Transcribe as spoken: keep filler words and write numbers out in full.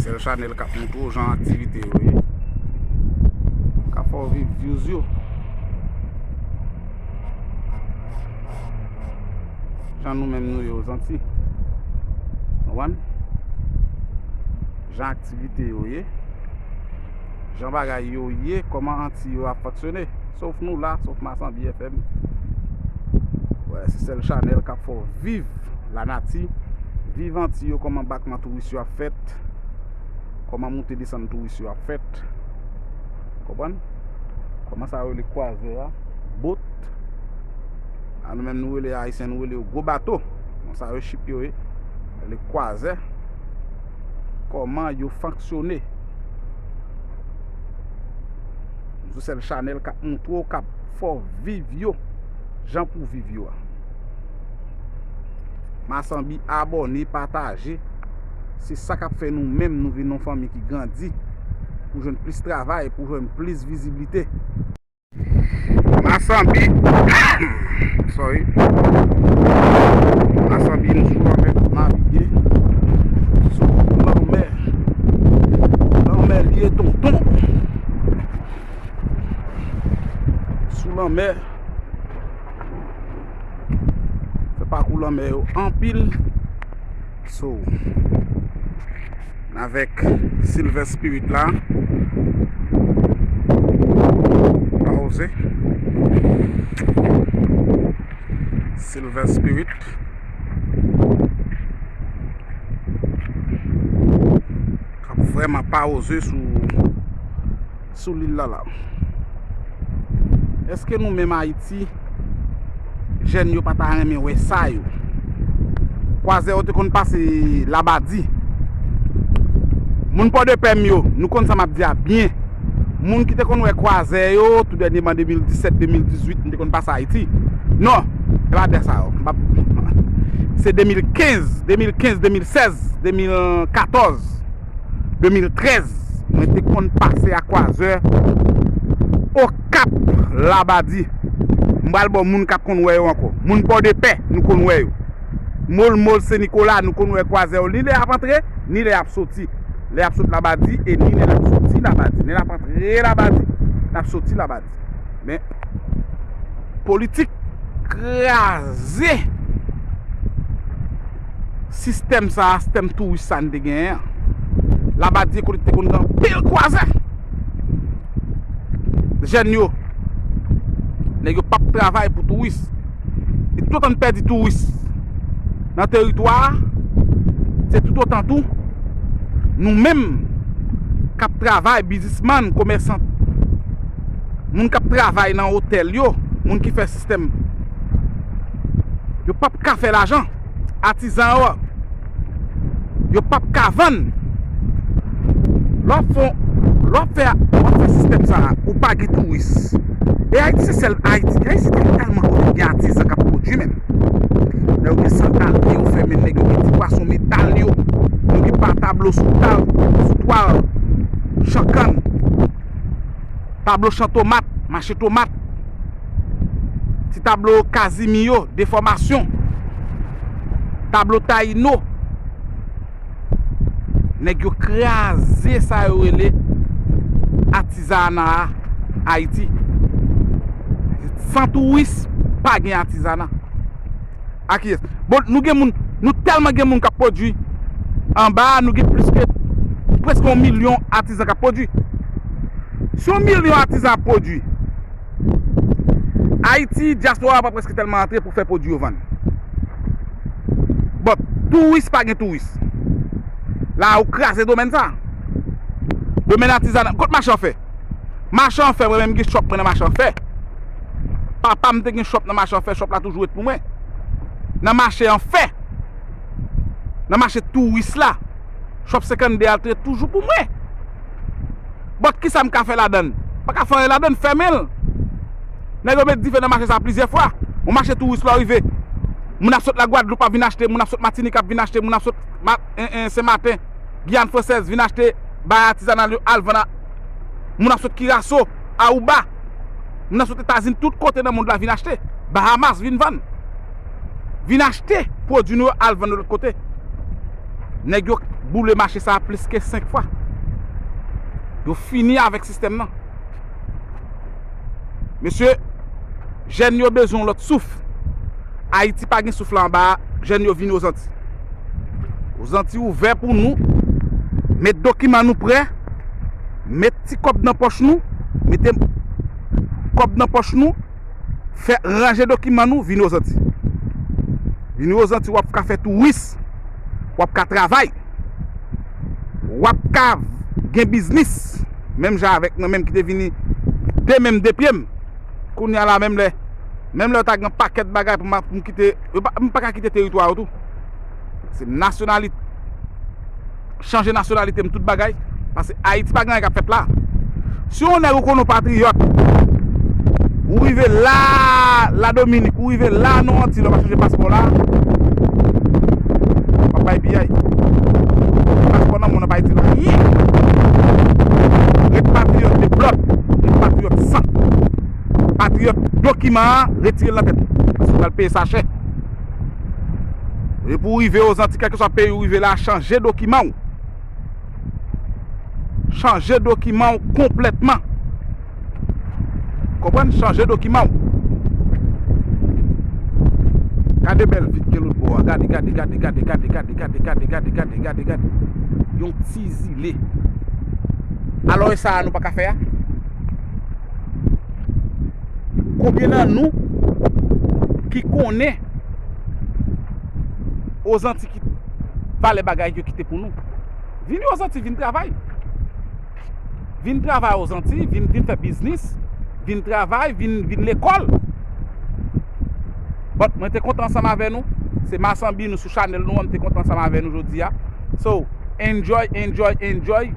Sèl chanèl k ap montre w jan aktivite yo ye. K ap fè w viv views yo. Jan nou menm nou ye Ozanti. Konprann? Jan aktivite yo ye. Jan bagay yo ye, kòman Anti yo ap fonksyone. Sof nou la, sof Masanbi F M. Wè, se sèl chanèl k ap fè w viv lanati, viv Anti yo, kòman batman touris yo ap fèt, kòman moute desann touris yo ap fèt. Konprann? Kòman sa yo rele kwazè a, bot. A nou menm nou rele Ayisyen, nou rele yo gwo bato. Bon, sa yo chip yo ye. Rele kwazè. Kòman yo fonksyone. Nou se sèl chanèl k ap montre w, k ap fè w viv yo, jan pou w viv yo a. Masanbi, abòne, pataje. Se sa k ap fè nou menm, nou vin yon fanmi ki grandi, pou jwenn plis travay, pou jwenn plis viziblite. Masanbi, sorry. Masanbi, nou sou lanmè, n ap navige. Sou lanmè. Lanmè li ye, tonton. Sou lanmè. Fè pakou lanmè yo anpil. So, avèk Silver Spirit la. Pa oze. Silver Spirit. K ap vrèman pa oze sou, sou lil la la. Èske nou menm Ayiti, jèn yo pa ta renmen wè sa yo? Kwazè yo te konn pase Labadi. Moun Pòdepè m yo, nou konn sa m ap di a byen. Moun ki te konn wè kwazè yo, tou dènyèman de mil disèt, de mil dizuit, m te konn pase Ayiti. Non, e pa de sa yo. M p ap, se de mil kenz, de mil kenz, de mil sèz, de mil katòz, de mil trèz, mwen te konn pase a kwazè Okap Labadi. M pral ba w moun k ap konn wè yo ankò. Moun Pòdepè, nou konn wè yo. Mòlmòl, Sen Nikola, nou konn wè kwazè yo. Ni lè y ap antre, ni lè y ap soti. Lè y ap sot Labadi, e ni lè y ap soti Labadi. Lè y ap antre Labadi, y ap soti Labadi. Men, politik kraze sistèm sa a, sistèm touris sa a n te genyen an. Labadi kote te konn gen anpil kwazè. Jèn yo, nèg yo p ap travay pou touris. E toutotan n pèdi touris nan teritwa a, se toutotan tou nou menm k ap travay, biznismann, komèsan, moun k ap travay nan otèl yo, moun ki fè sistèm, yo p ap ka fè lajan. Atizan yo, yo p ap ka vann. Lè w ap fè, lè w ap fè, w ap fè sistèm sa a, ou pa gen touris. E Ayiti se sèl Ayiti. Ayiti te tèlman kote gen atizan k ap pwodui menm. Lè yo gen sandal, yo fèmen, nèg yo gen ti pwason metal yo. Yo gen pa tablo sou twal, sou twal, chan kann. Tablo chan tomat, mache tomat. Ti tablo Kazimi yo, defòmasyon. Tablo Tayino. Nèg yo kraze sa yo rele atizana a Ayiti. San touris, pa gen atizana. A kiyès? Bon, nou gen moun, nou tèlman gen moun k ap pwodui anba a, nou gen plis ke, prèske yon milyon atizan k ap pwodui. Si yon milyon atizan ap pwodui, Ayiti, dyaspora pa prèske tèlman antre pou fè pwodui yo vann. Bon, touris pa gen touris. La, ou kraze domèn sa. Domèn atizana, kot mache an fè? Mache an fè, mwen menm gen chòp mwen nan mache an fè. Papa m te gen chòp nan mache an fè, chòp la toujou ret pou mwen. Nan mache an fè, nan mache touris la, chòp senkannde a te ret toujou pou mwen. But kisa m ka fè ladann? Pa ka fè anyen ladann, fèmen l. Nèg yo met dife nan mache sa plizyè fwa. Yon mache touris lè w rive. Moun ap sot Lagwadloup ap vin achte, moun ap sot Matinik ap vin achte, moun ap sot Ma-, en, en, Senmaten, Giyàn Fransèz vin achte bagay atizanal yo al vann a. Moun ap sot Kiraso, Aruba. Moun ap sot Etazini, tout kote nan mond la vin achte. Bahamas vin vann. Vin achte pwodui nou yo al vann lòt kote. Nèg yo boule mache sa a plis ke senk fwa. Yo fini avèk sistèm nan. Mesye, jèn yo bezwen yon lòt souf. Ayiti pa gen souf la anba a, jèn yo vini Ozanti. Ozanti ouvè pou nou. Met dokiman nou prè. Met ti kòb nan pòch nou. Mete kòb nan pòch nou. Fè ranje dokiman nou, vini Ozanti. Vini Ozanti, w ap ka fè touris. W ap ka travay. W ap ka gen biznis. Menm jan avèk mwen menm ki te vini de men m, de pye m. Kounye a la, menm lè, menm lè yo ta gen pakèt bagay pou m, pou m kite, yo pa, m pa ka kite teritwa yo tou. Se nasyonalite, chanje nasyonalite m, tout bagay. Paske Ayiti pa gen anyen k ap fèt la. Si yon nèg ou konnen w patriyòt, ou rive la, la Dominik, ou rive la nan Anti, lè w pa chanje paspò la, w ap bay piyay. Paspò nan men w, nan pa itil anyen. Ret patriyòt de blòd, ret patriyòt san. Patriyòt dokiman an, retire l nan tèt ou. Paske w pral peye sa chè. Depi w rive Ozanti, kèlkeswa peyi w rive la, chanje dokiman w. Chanje dokiman w konplètman. Konprann? Chanje dokiman w. Gade bèl vit gen lòt bò a. Gade, gade, gade, gade, gade, gade, gade, gade, gade, gade, gade, gade. Yon ti zile. Alò, e sa a nou pa ka fè a? Konbyen nan nou ki konnen Ozanti ki valè bagay yo kite pou nou? Vini Ozanti, vin travay. Vin travay Ozanti, vin, vin fè biznis, vin travay, vin, vin lekòl. But mwen te kontan ansanm avè nou. Se Masanbi, nou sou chanèl nou an, m te kontan ansanm avè nou jodi a. So, enjoy, enjoy, enjoy.